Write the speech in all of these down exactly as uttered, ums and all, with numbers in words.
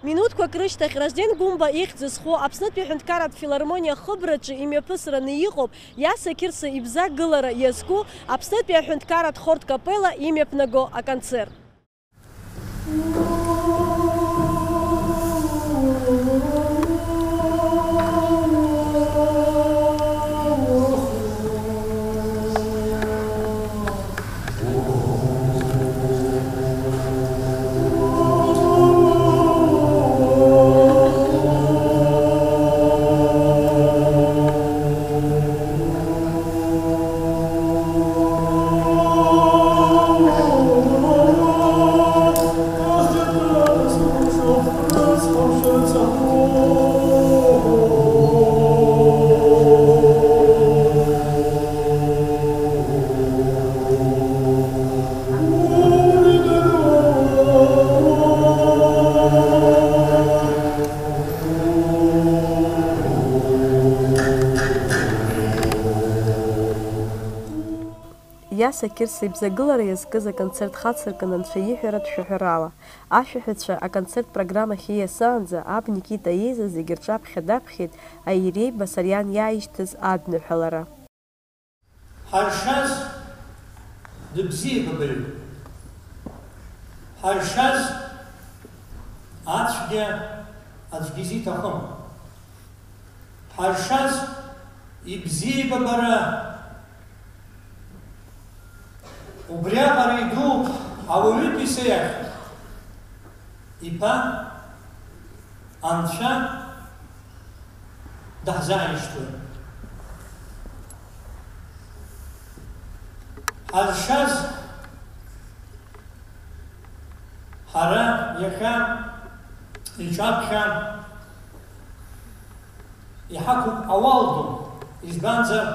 Минуҭқәак рышьҭахь Разден Гәымба ихьӡ зху Аԥснытәи аҳәынҭқарратә филармониа хыбраҿы имҩаԥысраны иҟоуп Иаса Қьырса ибзагылара иазку Аԥснытәи аҳәынҭқарратә хортә капелла имҩаԥнаго аконцерт. Иаса Қьырса ибзагылара иазкыз аконцерт хацыркын анцәа иҳәаратә шәаҳәарала. Ашәаҳәацәа аконцерт программахь ииасаанӡа аб Никита иеизаз зегьы рҿаԥхьа даԥхьеит Аиреи Басариан иааишьҭыз адныҳәалара. Ҳазшаз дыбзиабаҩуп. Ҳазшаз ацәгьа аӡәгьы изиҭахым. Ҳазшаз ибзиабабара убриаҟара идууп ауаҩытәыҩса иахь. Иԥа Анцәа даҳзааишьҭуеит. Ҳазшаз ҳара иахьа иҿаԥхьа иҳақәуп ауал ду, избанзар,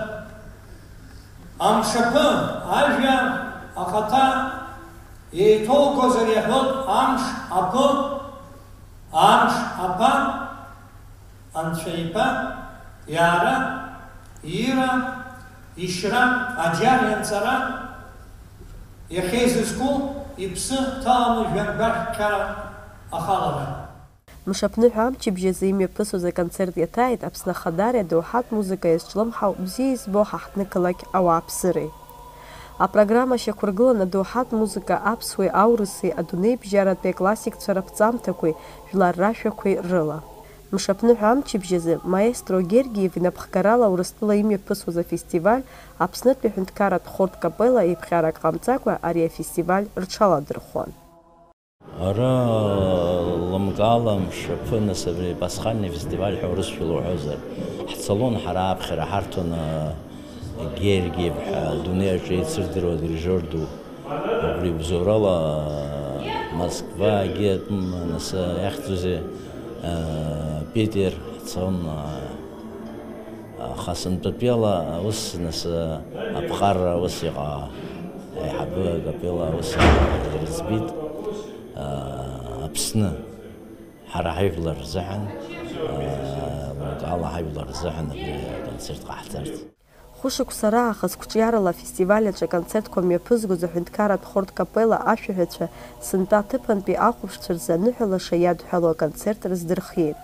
амшаԥы, ажәа ахаҭа еиҭоугозар иаҳәоит, амш аԥы, амш аԥа, Анцәа иԥа, иаара, иира, ишьра, аџьар ианҵара, иахьа изызку иԥсы ҭаланы жәҩангәашәԥхьара ахалара. Мшаԥныҳәа амчыбжь азы имҩаԥысуаз аконцерт иаҭааит Аԥсны ахадареи адоуҳатә музыкеи иазҿлымҳау бзиа избо ҳаҳҭнықалақь ауааԥсыреи. Апрограмма шьақәыргылан адоуҳатә музыка аԥсуеи аурысеи адунеибжьаратәи аклассикцәа раԥҵамҭақәеи жәлар рашәақәеи рыла. Мшаԥныҳәа амчыбжь азы маестро Гергиев инапхгарала Урыстәыла имҩаԥысуаз афестиваль Аԥснытәи аҳәынҭқарратә хортә капелла еиԥҟьарак ҟамҵакәа ари афестиваль рҽаладырхәуан. Ара лымкаала мшаԥы, нас абри пасхальный фестиваль ҳәа урысшәала уҳәозар, ҳцалон ҳара аԥхьара ҳарҭон, а, Гергиев ҳәа адунеи аҿы еицырдыруа дирижер ду. Убри бзоурала, а, Москвагьы, м, нас, а, иахьӡузеи, а, Питер ҳцон, а, Аха сынтәатәиала ус, нас, аԥҟарра ус иҟа-, аиҳабы акапелла ус ирыӡбеит, а, Аԥсны. Ҳара ҳажәлар рзыҳәан, а, лымкаала ҳажәлар рзыҳәан абри аконцерт ҟаҳҵарц. Хәышықәса раахыс қәҿиарала афестиваль аҿы аконцертқәа мҩаԥызгоз аҳәынҭқарратә хортә капелла ашәаҳәацәа сынтәа аҭыԥантәи ахәаԥшцәа рзы аныҳәа лаша иадҳәалоу аконцерт рыздырхиеит.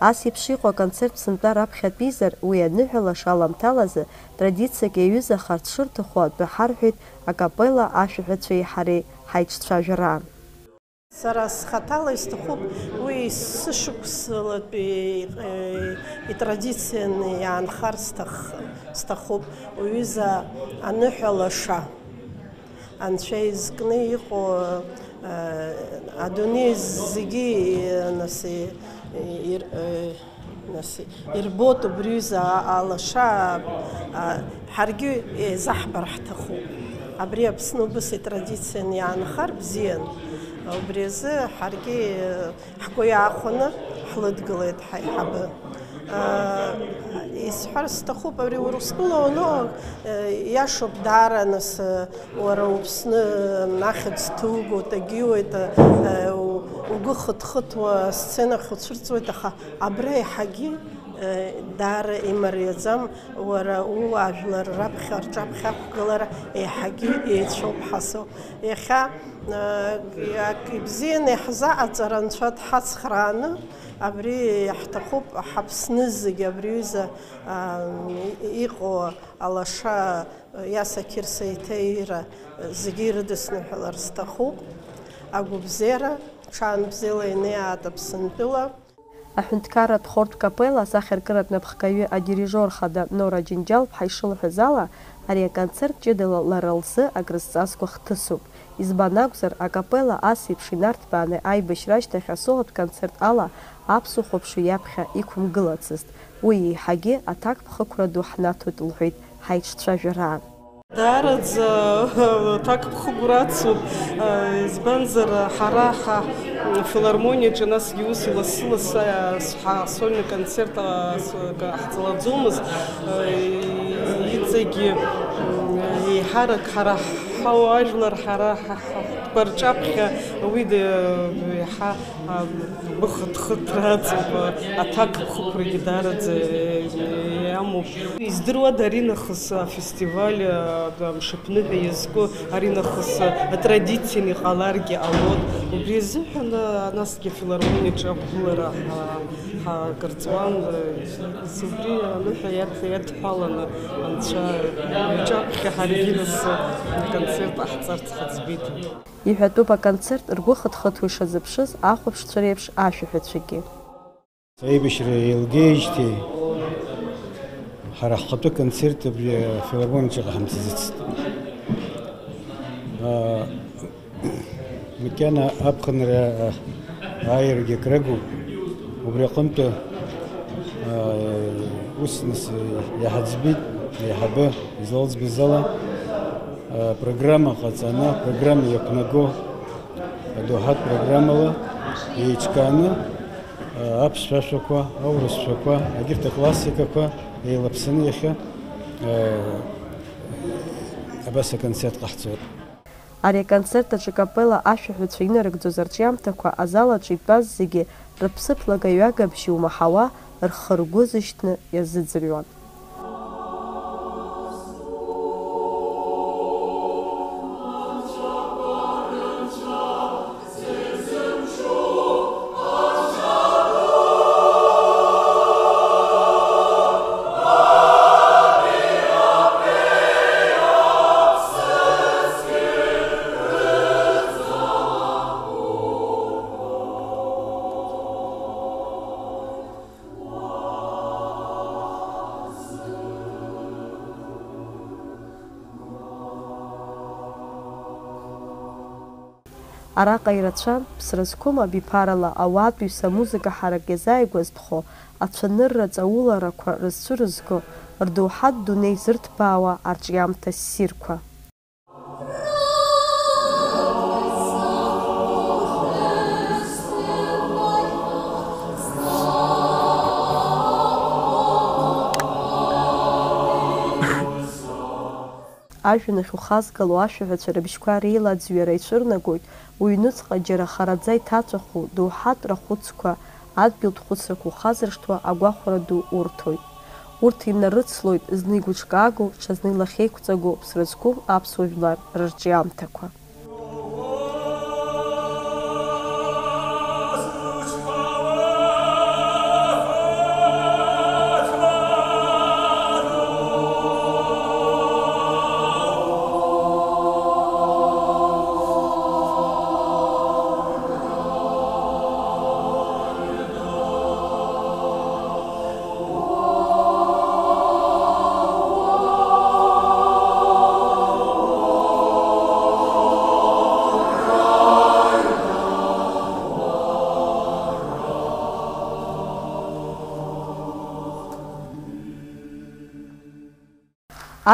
Ас еиԥш иҟоу аконцерт сынтәа раԥхьатәизар, уи аныҳәа лаша аламҭалазы традициак иаҩызахарц шырҭаху атәы ҳарҳәеит акапелла ашәаҳәацәеи ҳареи ҳаиҿцәажәараан. Сара схаҭала исҭахуп уи сышықәсалатәи, э, итрадицианы иаанхар сҭах-, сҭахуп уҩыза аныҳәа лаша. Анцәа изкны иҟоу, э, адунеи зегьы, э, нас, э, ир-, э, нас, ирбоит убри аҩыза а-, алаша, а, ҳаргьы еизаҳбар ҳҭахуп. Абри Аԥсны убас итрадицианы иаанхар бзиан. Убри азы ҳаргьы, э, ҳгәы иаахәаны ҳлыдгылеит ҳаиҳабы. Исҳәар сҭахуп, абри Урыстәыла уану, иашоуп даара, нас, уара Аԥсны ахьӡ ҭугоит, агьиуеит, угәы хыҭхыҭуа асценахь уцәырҵуеит, аха абра еиҳагьы Даара имариаӡам, уара ууаажәлар раԥхьа рҿаԥхьа ақәгылара еиҳагьы еицәоуп ҳасоу. Иахьа, э, акы ибзианы иаҳзаҟаҵар, Анцәа дҳацхрааны, абри иаҳҭахуп ҳаԥсны зегьы абри аҩыза, а, иҟоу алаша Иаса Қьырса иҭаира зегьы ирыдысныҳәалар сҭахуп. Агәыбзиара, ҽаанбзиала инеиаат Аԥсынтәыла. Аҳәынҭқарратә хортә капелла асахьаркыратә напхгаҩы адирижиор хада Нора Џьынџьал-ԥҳа ишылҳәаз ала, ари аконцерт ҷыдала лара лзы акрызҵазкуа хҭысуп. Избан акәзар, акапелла ас еиԥш инарҭбааны аибашьра ашьҭахь асолотә концерт ала аԥсуа хәаԥшыҩ иаԥхьа иқәымгылацызт. Уи еиҳагьы аҭакԥхықәра ду ҳнаҭоит, лҳәеит ҳаиҿцәажәараан. Даараӡа аҭакԥхықәра ацуп, избанзар, ҳара ҳа филармониаҿы насгьы ус лассы-лассы ҳа сольный концерт ҟаҳҵалаӡомызт, иҵегьы еиҳарак ҳара ҳауаажәлар, ҳара ҳтәқәа рҿаԥхьа уи еиҳа Гәыхыҭхыҭра аҵоуп, аҭакԥхықәрагьы даараӡа иамоуп. Издыруада, аринахыс афестиваль амшаԥныҳәа иазку, аринахыс атрадицианы иҟаларгьы ҟалон. Убри азыҳәан насгьы афилармониаҿы ақәгылара ҳа-, ҳакырҵуан, убри аныҳәа иад-, иадҳәаланы Анцәа иҿаԥхьа ҳаргьы нас аконцерт ҟаҳҵарц ҳаӡбеит. Иҳәатәуп, аконцерт ргәы хыҭхыҭуа ишазыԥшыз ахәаԥшцәа реиԥш ашәаҳәацәагьы. Аибашьра еилгеижьҭеи ҳара ҳхатәы концерт абри афилармониаҿы ҟаҳамҵаӡацт. Аа, макьана аԥхынра, аа, ааирагьы акрагуп. Убри аҟынтәы, аа, ус нас иаҳаӡбеит, аиҳабы излалӡбаз ала, аа, программа ҟаҵаны, апрограмма иақәнаго, адоуҳатә программала еиҿкааны, аа, аԥсшәа ашәақәа, аурысшәақәа, егьырҭ аклассикақәа еилаԥсаны иахьа, аа, абас аконцерт ҟаҳҵоит. Ари аконцерт аҿы акапелла ашәаҳәацәа инарыгӡоз арҿиамҭақәа азал аҿы итәаз зегьы рыԥсыԥ лагаҩагабжьы умаҳауа, рхы-ргәы зышьҭны иазыӡырҩуан. Араҟа ирацәан, ԥсра зқәым абиԥарала ауаатәыҩса амузыка ҳарак иазааигәазтәхо, ацәанырра ҵауларақәа рызцәырызго, рдоуҳатә дунеи зырҭбаауа арҿиамҭа ссирқәа. Ажәҩанахь ухазгало ашәаҳәацәа рыбжьқәа реилаӡҩара ицәырнагоит, уҩныҵҟа џьара хараӡа иҭаҵәаху доуҳатә рахәыцқәа, адгьылтә хәыцрақәа ухазыршҭуа агәахәара ду урҭоит. Урҭ инарыцлоит зны игәыҿкааго, ҽазны илахьеиқәҵаго ԥсра зқәым аԥсуа жәлар рырҿиамҭақәа.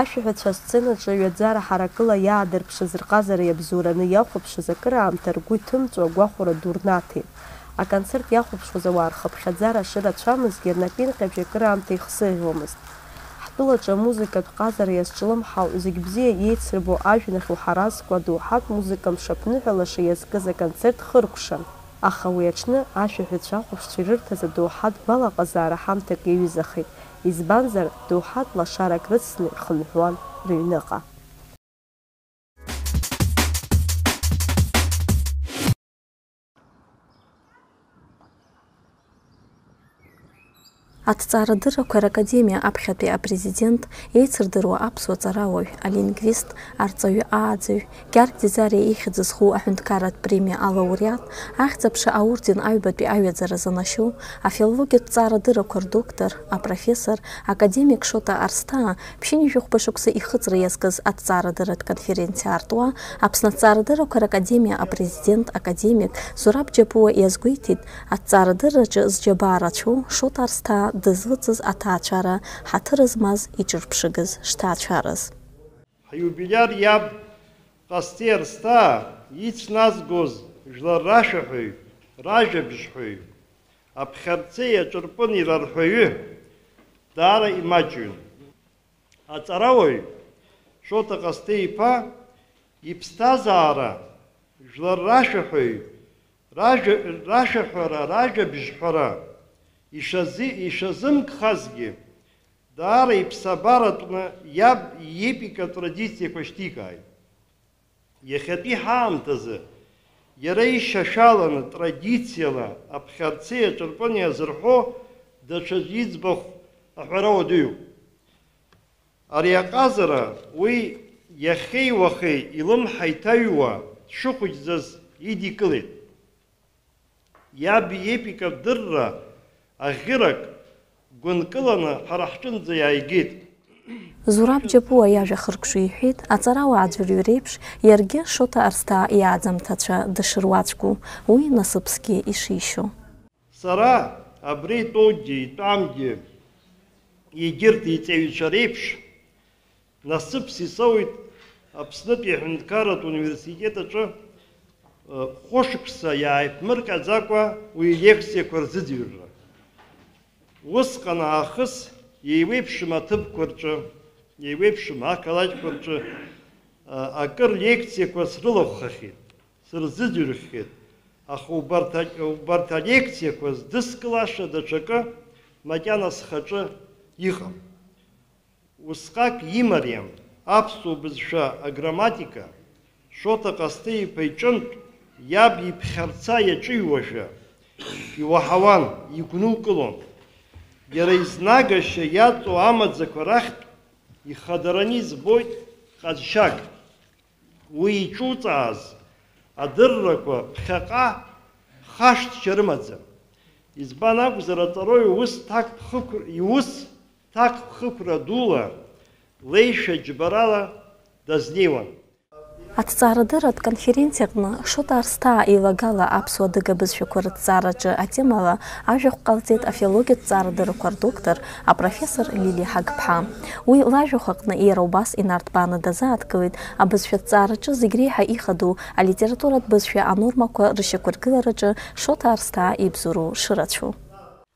Ашәаҳәацәа асценаҿы ҩаӡара ҳаракыла иаадырԥшыз рҟазара иабзоураны иахәаԥшыз акыраамҭа ргәы иҭымҵәо агәахәара ду рнаҭеит. Аконцерт иахәаԥшуаз ауаа рхыԥхьаӡара шырацәамызгьы, рнапеинҟьабжь акыраамҭа ихсыӷьуамызт. Ҳтәылаҿы амузыкатә ҟазара иазҿлымҳау, зегь бзиа иеицырбо ажәҩанахь уҳаразкуа доуҳатә музыка мшаԥныҳәа лаша иазкыз аконцерт хыркәшан. Аха уи аҽны ашәаҳәаҩцәа ахәаԥшцәа ирырҭаз адоуҳатә гәалаҟазаара ҳамҭак иаҩызахеит, избанзар, доуҳатә лашарак рыцны ихынҳәуан рыҩныҟа. Аҭҵаарадыррақәа ракадемиа аԥхьатәи апрезидент, еицырдыруа аԥсуа ҵарауаҩ, алингвист, арҵаҩы ааӡаҩ, Гьаргь Ӡиӡариа ихьӡ зху аҳәынҭқарратә премиа алауреат, ахьӡ-аԥша аорден аҩбатәи аҩаӡара занашьоу, афилологиатә ҵаарадыррақәа рдоктор, апрофессор, академик Шоҭа Арсҭаа ԥшьынҩажәи хәба шықәса ихыҵра иазкыз аҭҵаарадырратә конференциа аартуа, Аԥсны аҭҵаарадыррақәа ракадемиа апрезидент академик Зураб Џьапуа иазгәеиҭеит, аҭҵаарадырраҿы зџьабаа рацәоу Шоҭа Арсҭаа дызлыҵыз аҭаацәара ҳаҭыр змаз иҿырԥшыгаз шҭаацәараз. Ҳиубилиар иаб Ҟасҭеи Арсҭаа ицназгоз жәлар рашәаҳәаҩ, ражәабжьҳәаҩ, аԥхьарцеи аҿырпыни рарҳәаҩы даара имаҷҩын. Аҵарауаҩ Шоҭа Ҟасҭеи-иԥа иԥсҭазаара жәлар рашәаҳәаҩ, ражәа-, рашәаҳәара, ражәабжьҳәара ишази-, ишазымгхазгьы, даара иԥсабаратәны иаб иепикатә традициақәа шьҭикааит. Иахьатәи ҳаамҭазы иара ишьашәаланы традициала аԥхьарцеи аҿырпыни азырҳәо даҽаӡә иӡбахә аҳәара уадаҩуп. Ари аҟазара уи иахьеи уахеи илымҳа иҭаҩуа дшыхәыҷӡаз идикылеит. Иаб иепикатә дырра аӷьырак гәынкыланы ҳара ҳҿынӡа иааигеит. Зураб Џьапуа иажәа хыркәшо иҳәеит, аҵарауаа аӡәырҩы реиԥш, иаргьы Шоҭа Арсҭаа иааӡамҭацәа дышруаӡәку, уи насыԥсгьы ишишьо. Сара абри итәоугьы, итәамгьы, егьырҭ иҵаҩцәа реиԥш, насыԥс исоуит Аԥснытәи аҳәынҭқарратә университет аҿы, э, хәышықәса иааиԥмырҟьаӡакәа уи илекциақәа рзыӡырҩра. Усҟан аахыс еиуеиԥшым аҭыԥқәа рҿы, еиуеиԥшым ақалақьқәа рҿы, э, акыр лекциақәа срылахәхахьеит. Сырзыӡырҩхьеит, аха убарҭ а-, убарҭ алекциақәа здыскылаша даҽакы макьана схаҿы иҟам. Усҟак имариам аԥсуа бызшәа аграмматика, Шоҭа Ҟасҭеи-иԥа иҿынтә иаб иԥхьарца иаҿыҩуашәа, иуаҳауан, игәнылкылон. Иара изнагашьа иаҵоу амаӡақәа рахьтә ихадараны избоит ҟазшьак. Уи иҿуҵааз адыррақәа ԥхьаҟа хашҭшьа рымаӡам. Избан акәзар, аҵароу иус ҭакԥхықәра, иус ҭакԥхықәра дула, леишәа џьбарала дазнеиуан. Аҭҵаарадырратә конференциаҟны Шоҭа Арсҭаа еилагала аԥсуа адыга бызшәақәа рыҭҵаараҿы атемала ажәахә ҟалҵеит афилологиатә ҭҵаарадыррақәа рдоктор, апрофессор Лилиа Ҳагԥҳа. Уи лажәахә аҟны иара убас инарҭбааны дазааҭгылеит абызшәа ҭҵаараҿы зегь реиҳа ихадоу алитературатә бызшәа анормақәа рышьақәыргылараҿы Шоҭа Арсҭаа ибзоуроу шырацәоу.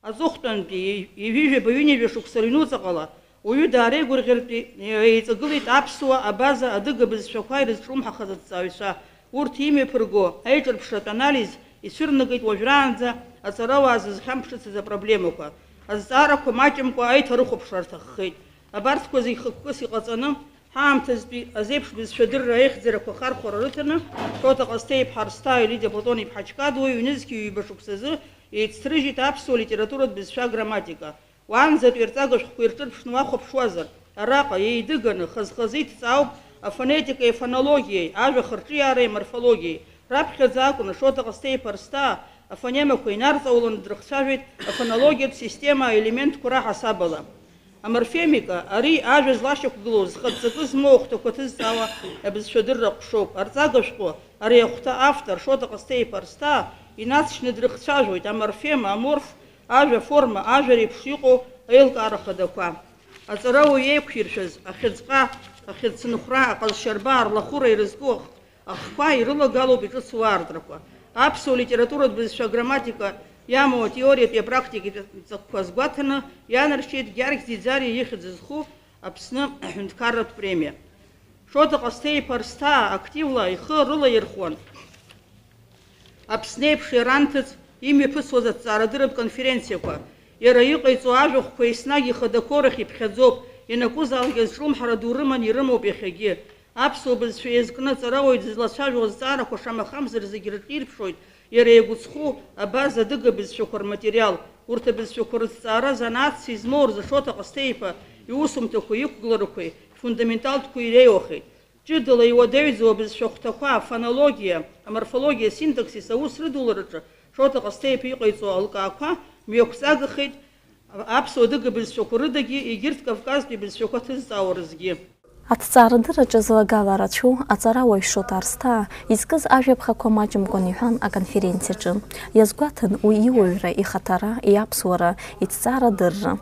Аҵыхәтәантәи ҩажәижәаба-ҩынҩажәа шықәса рыҩнуҵаҟала уаҩы даареигәырӷьартә еиҵагылеит аԥсуа абаза адыга бызшәақәа ирызҿлымҳахаз аҭҵааҩцәа. Урҭ имҩаԥырго аиҿырԥшратә анализ ицәырнагеит уажәраанӡа аҵарауаа зызхьамԥшыцыз апроблемақәа, азҵаарақәа маҷымкәа аиҭарыхәаԥшра рҭаххеит. Абарҭқәа зегь хықәкыс иҟаҵаны, ҳаамҭазтәи азеиԥш бызшәадырра аихьӡарақәа ахархәара рыҭаны, Шоҭа Ҟасҭеи-иԥҳа Арсҭаа, Лидиа Платон-иԥҳа Ҷкадуа ҩнызқьи ҩба шықәсазы еицҭрыжьит аԥсуа литературатә бызшәа аграмматика. Уаанӡатәи рҵага шәҟәқәа ирҿырԥшны уахәаԥшуазар, араҟа еидыганы, хаз-хазы иҭҵаауп афонетикеи афонологиеи, ажәа ахырҿиаареи аморфологиеи. Раԥхьаӡа акәын Шоҭа Ҟасҭеи-иԥа Арсҭаа афонемақәа инарҵауланы дрыхцәажәеит афонологиатә система аелементқәа раҳасабала. Аморфемика, ари ажәа злашьақәгылоу, зхатә ҵакы змоу ахәҭақәа ҭызҵаауа абызшәадырра ҟәшоуп. Арҵага шәҟәы ари ахәҭа автор Шоҭа Ҟасҭеи-иԥа Арсҭаа инаҵшьны дрыхцәажәоит аморфема, аморф, ажәа аформа, ажәа реиԥш иҟоу аилкаара хадақәа. Аҵарауаҩ еиқәиршәаз ахьыӡҟа, ахьыӡцынхәра, аҟазшьарба, арлахәыра ирызку ахқәа ирылагалоуп иҿыцу аартрақәа. Аԥсуа литературатә бызшәа аграмматика иамоу атеориатәи апрактикатәи ҵакқәа азгәаҭаны ианаршьеит Гьаргь Ӡиӡариа ихьӡ зху Аԥсны аҳәынҭқарратә премиа. Шоҭа Ҟасҭеи-иԥа Арсҭаа активла ихы рылаирхәуан Аԥсны еиԥш иара анҭыҵ имҩаԥысуаз аҭҵаарадырратә конференциақәа, иара иҟаиҵо ажәахәқәа еснагь ихадақәоу рахь иԥхьаӡоуп, ианакәызаалак азҿлымҳара ду рыман ирымоуп иахьагьы. Аԥсуа бызшәа еизкны аҵарауаҩ дызлацәажәо азҵаарақәа шамахамзар зегь рҿы ирԥшоит иара иагәыцхәу абаза адыга бызшәақәа рматериал. Урҭ абызшәақәа рызҵаара занааҭс измоу рзы Шоҭа Ҟасҭеи-иԥа иусумҭақәеи иқәгыларақәеи фундаменталтәқәа иреиуахеит. Ҷыдала иуадаҩӡоу абызшәа ахәҭақәа, афонологиа, аморфологиа, асинтаксис аус рыдулараҿы Шоҭа Ҟасҭеи-иԥа иҟаиҵо алкаақәа мҩақәҵагахеит аԥсуа-адыга бызшәақәа рыдагьы, егьырҭ Кавказтәи бызшәақәа ҭызҵаауа рзгьы. Аҭҵаарадырраҿы злагала рацәоу аҵарауаҩ Шоҭа Арсҭаа изкыз ажәаԥхақәа маҷымкәан иҳәан аконференциаҿы. Иазгәаҭан уи иуаҩра, ихаҭара, иаԥсуара, иҭҵаарадырра.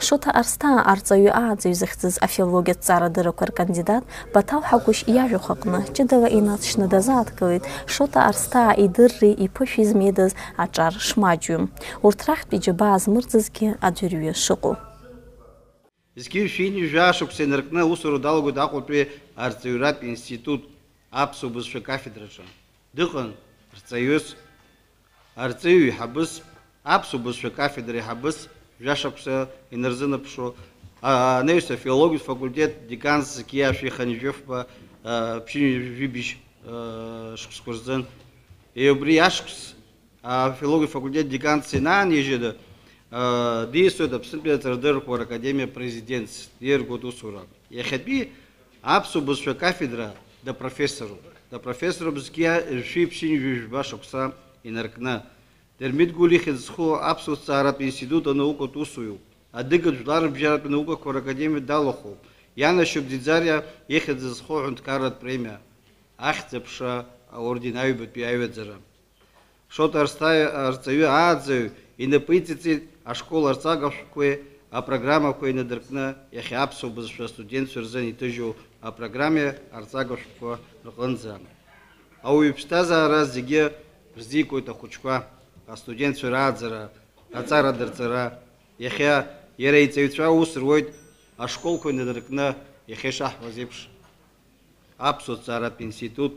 Шоҭа Арсҭаа арҵаҩы ааӡаҩ захьӡыз афилологиатә ҭҵаарадыррақәа ркандидат Баҭал Ҳагәышь иажәахә аҟны ҷыдала инаҵшьны дазааҭгылеит Шоҭа Арсҭаа идырреи иԥышәи змеидаз аҿар шмаҷҩым, урҭ рахьтә иџьабаа змырӡызгьы аӡәырҩы шыҟоу. Зқьи жәшәи ҩынҩажәи жәаа шықәса инаркны аусура далагоит Аҟәатәи арҵаҩратә институт аԥсуа бызшәа кафедраҿы. Дыҟан рҵаҩыс, арҵаҩы еиҳабыс, аԥсуа бызшәа кафедра еиҳабыс, жәашықәса инарзынаԥшуа, а-, анаҩс афилологиатә факультет деканс Зқьи Ашәи Ханижәыфба, а, ԥшьынҩажәи жәибжь, а, шықәсқәа рзын. Е, убри ашықәс афилологиатә факультет деканс инаанижьны, а, дисуеит Аԥснытәи аҵарадыррақәа ракадемиа президентс, диргоит усурак. Иахьатәи аԥсуа бызшәа кафедра допрофессоруп. Допрофессоруп Зқьи Ашәи ԥшьынҩажәи жәба шықәса инаркны. Дырмит Гәлиа ихьӡ зху аԥсуа ҭҵааратә институт анаукатә усуҩуп. Адыгатә жәлар рыбжьаратә наукақәа ракадемиа далахәуп. Ианашьоуп Ӡиӡариа ихьӡ зху аҳәынҭқарратә премиа, Ахьӡ-аԥша аорден аҩбатәи аҩаӡара. Шоҭа Арсҭаа арҵаҩы ааӡаҩ инапы иҵеиҵеит ашкол арҵага шәҟәқәеи апрограммақәеи инадыркны, иахьа аԥсуа бызшәа астудентцәа рзын иҭыжьу апрограммеи арҵага шәҟәқәа рҟынӡа. Ауаҩы иԥсҭазаара зегьы рзикуеит ахәыҷқәа, астудентцәа рааӡара, аҵара дырҵара. Иахьа иара иҵаҩцәа аус руеит ашколқәа инаркны, иахьа ишаҳҳәаз еиԥш, аԥсуа ҭҵааратә институт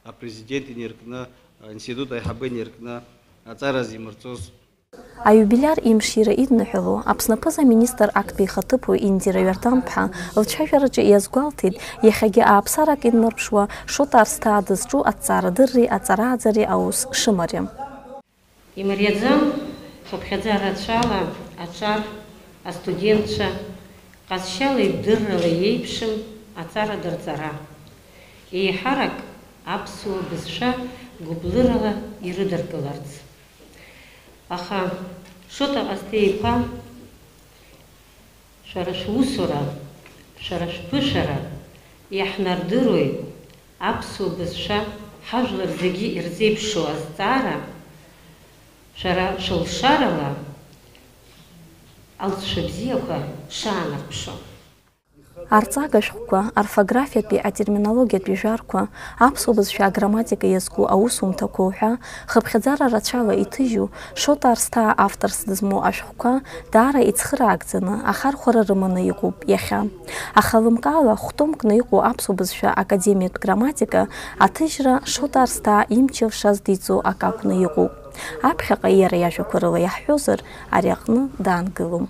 апрезидент инаркны, аинститут аиҳабы инаркны аҵара зимырҵоз. Аиубилиар имшира идныҳәало Аԥсны аԥыза-министр актәи ихаҭыԥуаҩ Индира Ҩардан-ԥҳа лцәажәараҿы иазгәалҭеит, иахьагьы ааԥсарак идмырԥшуа Шоҭа Арсҭаа дызҿу аҭҵаарадырреи аҵарааӡареи аус шымариам. Имариаӡам хыԥхьаӡа рацәала аҿар астудентцәа ҟазшьалеи бдырралеи еиԥшым аҵара дырҵара, еиҳарак аԥсуа бызшәа гәыблырала ирыдыркыларц. Аха Шоҭа Ҟасҭеи-иԥа, шәара шәусура, шәара шәԥышәара иаҳнардыруеит, аԥсуа бызшәа ҳажәлар зегьы ирзеиԥшу азҵаара шәара шәылшарала алҵшәа бзиақәа шаанарԥшуа. Арҵага шәҟәқәа, орфографиатәи атерминологиатәи жәарқәа, аԥсуа бызшәа аграмматика иазку аусумҭақәа уҳәа, хыԥхьаӡара рацәала иҭыжьу, Шоҭа Арсҭаа авторс дызмоу ашәҟәқәа даара ицхыраагӡаны, ахархәара рыманы иҟоуп иахьа. Аха лымкаала хә-томкны иҟоу аԥсуа бызшәа академиатә грамматика аҭыжьра Шоҭа Арсҭаа имч-илшаз диҵо акы акәны иҟоуп. Аԥхьаҟа иара иажәақәа рыла иаҳҳәозар, ари аҟны даангылом.